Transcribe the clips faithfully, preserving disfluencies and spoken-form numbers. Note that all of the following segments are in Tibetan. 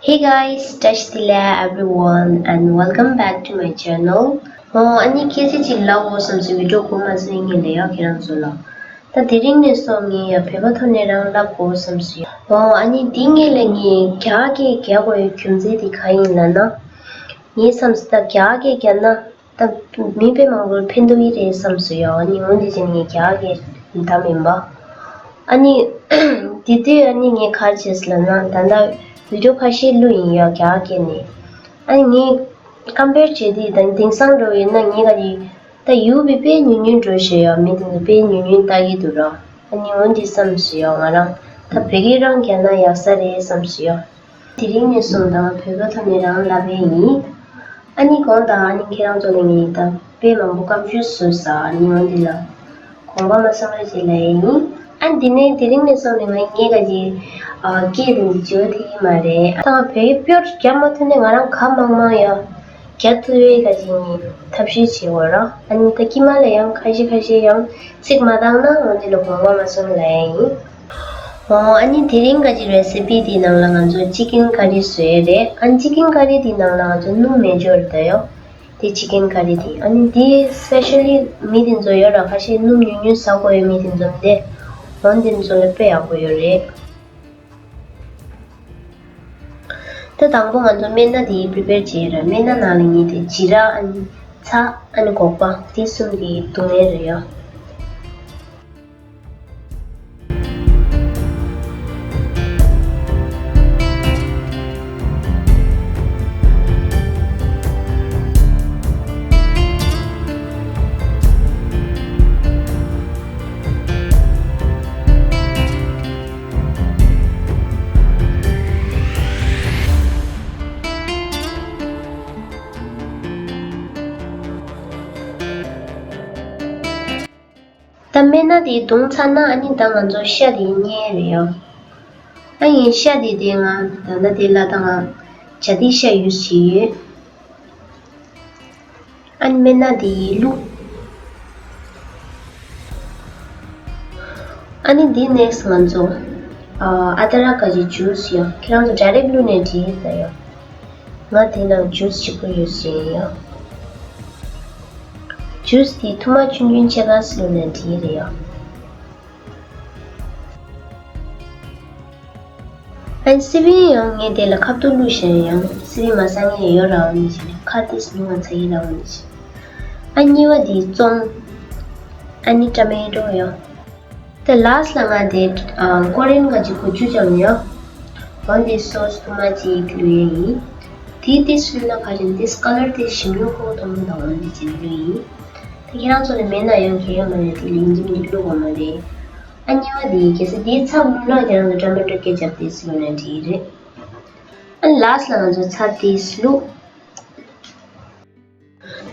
Hey guys, བཀྲ་ཤིས་བདེ་ལེགས་everyone and welcome back to my channel. ཨོ་ཨ་ནི་ཁྱེད་ཚོ་ཅིག་ལབ་འོ་བསམ་སོང་། བི་ཌིའོ་གོ་མ་སོང་ཡིན་ངེས་ལེ་ཡོད་ཁྱེད་རང་ཚོ་ལ། ད་དེ་རིང་ནས་སོང་ངས་ཡ་བོད་པ་ཐོག་ནས་རང་ལབ་དགོས་བསམ་སོང་། ཨོ་ཨ་ནི་འདི་ངེས་ལེ་ངས་རྒྱ་སྐད་རྒྱག་དགོས་ཡོད་རྒྱུ་མཚན་དེ་ག་ཡིན་ལབ་ན། ངས་བསམ་སོང་ད་རྒྱ་སྐད་རྒྱག་ན། ད་མི་དཔེ་མང་པོར་ཕན་ཐོགས་ཀྱི་རེད་བསམ་སོང་ཡོད། ཨ་ནི་འོན་ཏེ་ཅིག་ངས་རྒྱ་སྐད་བདམས་ཡིན་པ། ཨ་ནི་དེ་དུས་ཨ་ནི་ངས་ག་རེ་བྱས་ལབ་ན། ད་ལྟ་བི་ཌིའོ་ཁ་ཤས་བླུགས་ཡིན་ཡོད་རྒྱ་སྐད་ནས། ཨ་ནི་ངས་ཀམ་པེར་བྱས་དུས་ད་དེང་སང་འགྲོ་ཡིན་ན་ངས་ག་རེ་ད་ཡུ་བི་དཔེ་ཉུང་ཉུང་འགྲོ་ཤེས་ཡོད། མི་དེ་ཚོ་དཔེ་ཉུང་ཉུང་ལྟ་གི་འདུག་ར། ཨ་ནི་འོན་ཏེ་བསམ་སོང་ཡོད། ང་རང་ད་བོད་སྐད་རང་རྒྱག་ན་ཡག་ས་རེད་བསམ་སོང་ཡོད། དེ་རིང་ནས་བཟུང་ད་ང་བོད་པ་ཐོག་ནས་རང་ལབ་པ་ཡིན། ཨ་ནི་དགོངས་དག་ཨ་ནི་ཁྱེད་རང་ཚོ་ལ་ངས་ད་དཔེ་མང་པོ་བཀའ་འཁྲོལ་བཟོས་ས། ཨ་ནི་འོན་ཏེ་ལ་དགོངས་པ་མ་ཚོམ་རོགས་བྱེད་ལབ་ཡ་ཡིན། ཨ་ནི་དེ་ནས་དེ་རིང་ནས་བཟུང་ནས་ང་ངས་ག་ཅིག་ཨ་སྐད་དེ་འདི་བརྗེ་པོ་ཐེབས་ཀྱི་མ་རེད། ད་ང་བོད་སྐད་པོར་རྒྱག་མ་ཐུབ་ནས་ང་རང་ག་མང་མང་ཡ་རྒྱག་ཐུབ་པའི་ག་ཅིག་ངས་ཐབས་ཤེས་བྱེད་དགོས་ར། ཨ་ནི་ད་དཀྱིལ་མ་ལ་ཡང་ཁ་ཤས་ཁ་ཤས་ཡང་ཚིག་མ་བཏང་ན་འོན་ཏེ་ལ་དགོངས་པ་མ་ཚོམ་ལབ་ཡ་ཡིན། ཨོ་ཨ་ནི་དེ་རིང་ག་ཅིག་རེ་སི་པི་དེའི་ནང་ལ་ང་ཚོ་ཅི་ཀེན་ཀ་རི་བཟོས་རེད། ཨ་ནི་ཅི་ཀེན་ཀ་རི་དེའི་ནང་ལ་ང་ཚོ་སྣུམ་མེད་འཇོག་རེད་ད་ཡོ། དེ་ཅི་ཀེན་ཀ་རི་དེ། ཨ་ནི་དེ་སི་པེ་ཤལ་ལི་མི་དེ་ཚོ་ཡོད་ར། ཁ་ཤས་སྣུམ་ཉུང་ཉུང་ཟ་དགོས་ཡོད་མི་དེ་ཚོ་དེ་འོན་དེ་ཚོ་ལ་དཔེ་ཡག་པོ་ཡོད་རེད། ད་དང་པོ་ང་ཚོ་སྨན་སྣ་དེ་པི་རི་པེར་བྱས་ར། སྨན་སྣ་ནང་ལ་ངས་དེ་བྱི་ར་ཨ་ནི་ཚྭ་ཨ་ནི་སྒོག་པ་དེ་གསུམ་གྱི་བསྡུ་ལེན་རེད་ཡོ། ད་སྨན་སྣ་དེ་བརྡུངས་ཚར་ན་ཨ་ནི་ད་ང་ཚོ་ཤ་དེ་རྙེད་རེད་ཡོ། ཨ་ཡིན་ཤ་དེ་དེ་ང་ད་ལྟ་དེ་ལ་ད་ང་ཇ་དེ་ཤ་ཡུས་བྱེད་ཡོད། ཨ་ནི་སྨན་སྣ་དེ་ཡི་བླུགས། ཨ་ནི་དེ་ནེག་སི་ང་ཚོ་ཨ་ཨ་དྲ་ཀ་གི་ཇུས་ཡོ། ཁྱེད་རང་ཚོ་ཌའི་རེག་བླུགས་ནས་འགྲིག་ད་ཡོ། ང་དེ་ནང་ཇུས་གཅིག་པོ་ཡོད་ཟེར་ཡོད། ཇུས་དེ་ཐུར་མ་ཆུང་ཆུང་ཕྱེད་ཀ་བླུགས་ནས་འགྲིག་རེད་ཡོད། ཨན་སི་པན་ཡང་ངས་དེ་ལ་ཁ་བཏུག་བླུགས་བཞག་ཡང་སི་པན་མ་ཟ་མཁན་ཡོད་ར་འོ་ནི་ཅི་ཁ་ཏིས་ཉུང་བ་ཚ་ཡི་ར་འོ་ནི་ཅི། ཨ་གཉིས་པ་དེ་ཙོང་། ཨ་ནི་ཊ་མེ་ཊོ་ཡོད། ད་ལཱསི་ལ་ང་དེ་ཨ་ཀོ་རི་ཡན་ག་ཅིག་གོ་ཆུ་ཅམ་ཡོད། འོན་ཏེ་སོ་སི་ཐུར་མ་ཅིག་བླུགས་ཡས་ཡིན། དེ་ཏིས་བླུགས་ན་ཁ་ཅིག་ཏིས་ཀ་ལར་དེ་ཞིམ་ཉུང་ཁོག་ཐོག་མ་དང་འོན་ཏེ་ཅིག་བླུགས་ཡིན། ད་ཁྱེད་རང་ཚོ་ལ་མེད་ན་ཡང་གལ་ཡོད་མ་རེད། དེ་ལིང་ཇིམ་གྱི་བླུགས་པ་མ་རེད། ཨ་གཉིས་པ་དེ་གལ་སྲིད་དེ་ཚྭ་མིན་ན་ཁྱེད་རང་ཚོ་ཊ་མེ་ཊོ་ཀེ་ཅབ་དེ་བླུགས་ན་འགྲིག་རེད། ཨ་ལཱསི་ལ་ང་ཚོ་ཚྭ་དེ་བླུགས།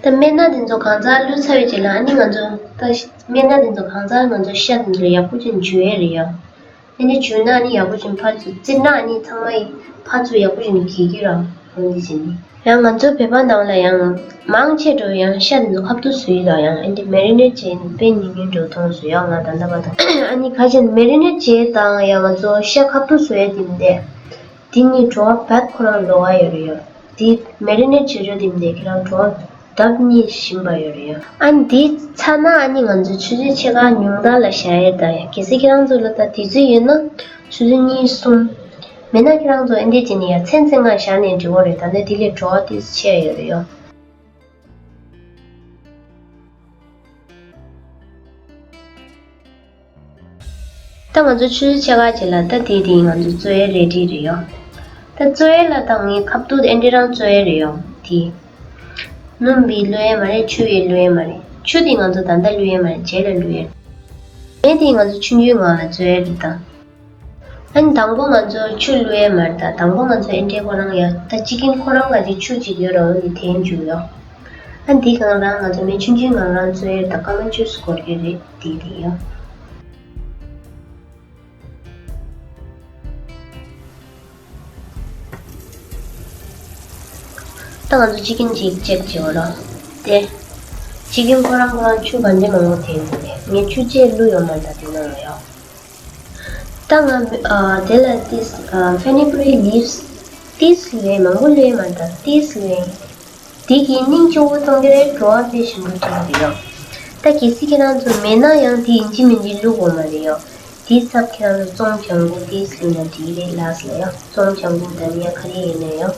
ད་སྨན་སྣ་དེ་ཚོ་གང་ཚར་བླུགས་ཚར་བའི་རྗེས་ལ་ཨ་ནི་ང་ཚོ་ད་སྨན་སྣ་དེ་ཚོ་གང་ཚར་ང་ཚོ་ཤ་དེ་ཚོ་ཡག་པོ་ཅིག་འཇུ་ཡས་རེད་ཡ། ཨ་ནི་འཇུ་ན་ཨ་ནི་ཡག་པོ་ཅིག་ཕར་ཚུར་བཙིར་ན་ཨ་ནི་ཚང་མ་ཡི་ཕར་ཚུར་ཡག་པོ་ཅིག་གི་གི་ར་འོན་ཏེ་བྱས་ནས། ཡང་ང་ཚོ་བོད་པ་ནང་ལ་ཡང་མང་ཆེ་འགྲོ་ཡང་ཤ་དེ་ཚོ་ཁ་བཏུག་བཟོ་ཡི་དང་ཡང་ཨ་ནི་མེ་རི་ནེཊ་བྱས་ནས་དཔེ་ཉུང་ཉུང་འགྲོ་མཐོང་བཟོ་ཡང་ང་ད་ལྟ་བ་དང་ཨ་ནི་ཁ་ཅན་མེ་རི་ནེཊ་བྱས་དང་ཡང་ང་ཚོ་ཤ་ཁ་བཏུག་བཟོ་ཡ་དེ་མི་འདས། དེ་ནི་བྲོ་བ་བད་ཁོ་རང་ལོགས་ཀ་ཡོད་རེད་ཡོད། དེ་མེ་རི་ནེཊ་བྱེད་རྒྱུ་དེ་མི་འདས་ཁྱེད་རང་བྲོ་བ་ལྡབ་གཉིས་ཞིམ་པ་ཡོད་རེད་ཡོད། ཨ་ནི་དེ་ཚར་ན་ཨ་ནི་ང་ཚོ་ཆུ་ཚོད་ཕྱེད་ཀ་ཉུང་མཐའ་ལ་བཞག་ཡས་དང་ཡང་གལ་སྲིད་ཁྱེད་རང་ཚོ་ལ་ད་དུས་ཚོད་ཡོད་ན་ཆུ་ཚོད་གཉིས་གསུམ། མེད་ན་ཁྱེད་རང་ཚོ་ཨེ་འདྲས་བྱས་ནས་ཡང་ཚན་ཚན་ང་བཞག་ནས་འགྲིག་གི་རེད། ད་ལྟ་དེ་ལས་བྲོ་བ་ཏོག་ཙམ་ཆེ་ཡོད་རེད་ཡོད། ད་ང་ཚོ་ཆུ་ཚོད་ཕྱེད་ཀ་རྗེས་ལ་ད་དེ་དེ་ང་ཚོ་བཙོ་ཡས་རེ་ཌི་རེད་ཡོད། ད་བཙོ་ཡས་ལ་ད་ངས་ཁ་བཏུག་ཨེ་འདྲས་རང་བཙོ་ཡས་རེད་ཡོད་དེ། སྣུམ་བི་བླུགས་ཡས་མ་རེད། ཆུ་ཡས་བླུགས་ཡས་མ་རེད། ཆུ་དེ་ང་ཚོ་ད་ལྟ་བླུགས་ཡས་མ་རེད། རྗེས་ལ་བླུགས་ཡས་རེད། མེ་དེ་ང་ཚོ་ཆུང་ཆུང་ངང་ལ་བཙོ་ཡས་རེད་ད། ཨ་ནི་དང་པོ་ང་ཚོ་ཆུ་བླུགས་ཡས་མ་རེད་ད། དང་པོ་ང་ཚོ་ཨེ་འདྲས་ཁོ་རང་ཡ་ད་ཅི་ཀིན་ཁོ་རང་ག་ཅིག་ཆུ་ཅིག་ཡོད་ར་འོ་ནི་དེ་འཇུ་ཡོད། ཨ་འདི་གང་རང་ང་ཚོ་མེ་ཆུང་ཆུང་ངང་རང་བཙོ་ཡས་ད་སྐར་མ་བཅུ་སྐོར་གྱི་རེད་དེ་དེ་ཡོད། ད་ང་ཚོ་ཅི་ཀིན་ཅིག་ཅེག་བྱེད་འོ་ར། དེ། ཅི་ཀིན་ཁོ་རང་ཁོ་རང་ཆུ་ག་འདྲས་མང་པོ་དེ་འདུག་ལས་ངས་ཆུ་ཅེས་བླུགས་ཡོད་མ་རེད་ད་དེ་ནང་ལ་ཡོད། ད་ང་ཨ་དེ་ལ་ཏིས་ཨ་ཕེ་ནི་ཀུ་རི་ལིབས་ ཏིས་ལུས་མང་པོ་ལུས་མ་ད་ཏིས་ལུས། དེ་གི་སྙིང་སྐྱོ་བོ་མཐོང་གི་རེད། བྲོ་བ་དཔེ་ཞིམ་པོ་བྱུང་གི་ཡོད། ད་གལ་སྲིད་ཁྱེད་རང་ཚོ་མེད་ན་ཡང་དེ་ཡིན་གཅིག་མིན་གཅིག་བླུག་དགོས་མ་རེད་ཡོད། དེའི་ཚབ་ཁྱེད་རང་ཚོ་ཙོང་ལྗང་གུ་ཏིས་ལུས་ན་འགྲིག་རེད་ལགས་ལ་ཡོད། ཙོང་ལྗང་གུ་དང་ཡ་ག་རེ་ཡིན་ན་ཡོད།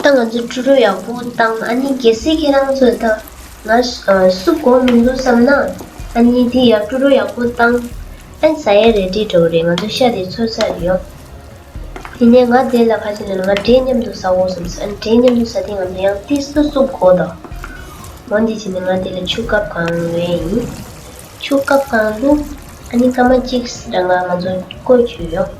ད་ང་ཚོ་ཀྲུ་རུ་ཡག་པོ་བཏང་། ཨ་ནི་གལ་སྲིད་ཁྱེད་རང་ཚོས་ད་ང་ཨ་སུབ་དགོས་མི་འདུག་བསམ་ན། ཨ་ནི་དེ་ཡ་ཀྲུ་རུ་ཡག་པོ་བཏང་། ཨ་ནི་ཟ་ཡ་རེ་ཌི་འགྲོ་གི་རེད། ང་ཚོ་ཤ་དེ་ཚོས་ཚར་ཡོད། དེ་ནས་ང་དེ་ལ་ཁ་ཅིག་ལ་ང་འབྲས་མཉམ་དུ་ཟ་དགོས་བསམ་སོང་། ཨ་ནི་འབྲས་མཉམ་དུ་ཟ་དེ་ང་ཚོ་ཡང་ཏིས་ཏུ་སུབ་དགོས་ད། འོ་འདི་བྱས་ནས་ང་དེ་ལ་ཆུ་ཀབ་གང་བླུགས་ཡིན། ཆུ་ཀབ་གང་བླུགས། ཨ་ནི་སྐར་མ་གཅིག་རང་ང་ང་ཚོ་བསྐོལ་བཅུག་ཡོད།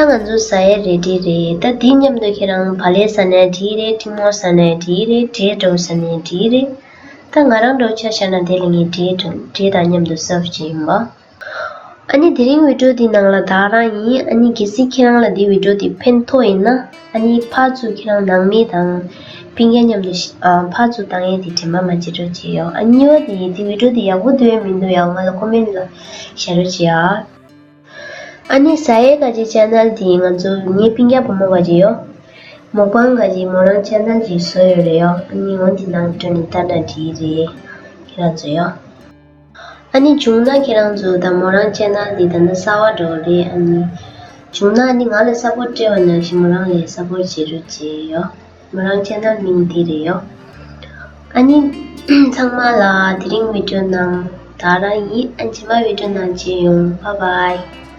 ད་ང་ཚོ་ཟ་ཡ་རེ་ཌི་རེད། ད་དེའི་མཉམ་དུ་ཁྱེད་རང་བག་ལེབ་ཟ་ནའི་འགྲིག་རེད། ཐུན་མོང་ཟ་ནའི་འགྲིག་རེད། འབྲས་འདྲ་བོ་ཟ་ནའི་འགྲིག་རེད། ད་ང་རང་འདྲ་བོ་ཆ་བཞག་ན་དེ་ལ་ངས་འབྲས་འདྲ་འབྲས་དང་མཉམ་དུ་སརབ་བྱས་ཡིན་པ། ཨ་ནི་དེ་རིང་བི་ཌིའོ་འདི་ནང་ལ་ད་ག་རང་ཡིན། ཨ་ནི་གལ་སྲིད་ཁྱེད་རང་ལ་འདི་བི་ཌིའོ་འདི་ཕན་ཐོགས་ཡིན་ན། ཨ་ནི་ཕར་ཚུར་ཁྱེད་རང་ནང་མི་དང་སྤུན་ཀྱག་མཉམ་དུ་ཨ་ཕར་ཚུར་བཏང་ཡས་དེ་དྲན་པ་མ་བརྗེད་རོགས་བྱེད་ཡོད། ཨ་གཉིས་པ་དེ་ཡིན། འདི་བི་ཌིའོ་འདི་ཡག་པོ་འདུག་ཡོད་མི་འདུག་ཡང་ང་ལ་ཀོ་མེན་ལ་བཤད་རོགས་བྱེད་ཨ། ཨ་ནི་ཟ་ཡས་ག་ཅེ་ཆེ་ནལ་དེ་ང་ཚོ་ངའི་སྤུན་ཀྱག་བུ་མོ་ག་ཅེ་ཡོད། མོག་པང་ག་ཅེ་མོ་རང་ཆེ་ནལ་ཅིག་བཟོས་ཡོད་རེད་ཡོད། ཨ་ནི་འོ་འདི་ནང་འགྲོ་ནས་ལྟ་ན་འགྲིག་རེད། ཁྱེད་རང་ཚོ་ཡོད། ཨ་ནི་བྱུང་ན་ཁྱེད་རང་ཚོ་ད་མོ་རང་ཆེ་ནལ་འདི་ད་ནི་གསར་པ་འགྲོ་རེད། ཨ་ནི་བྱུང་ན་ཨ་ནི་ང་ལ་སཔོར་ཊི་སྤྲད་པ་ནང་བཞིན་མོ་རང་ལ་སཔོར་ཊི་བྱེད་རོགས་བྱེད་ཡོད། མོ་རང་ཆེ་ནལ་མིང་འདི་རེད་ཡོད། ཨ་ནི་ཚང་མ་ལ་དེ་རིང་བི་ཌིའོ་ནང་ད་ག་རང་ཡིན། ཨ་ནི་རྗེས་མ་བི་ཌིའོ་ནང་མཇལ་ཡོང་། བྷའི་བྷའི།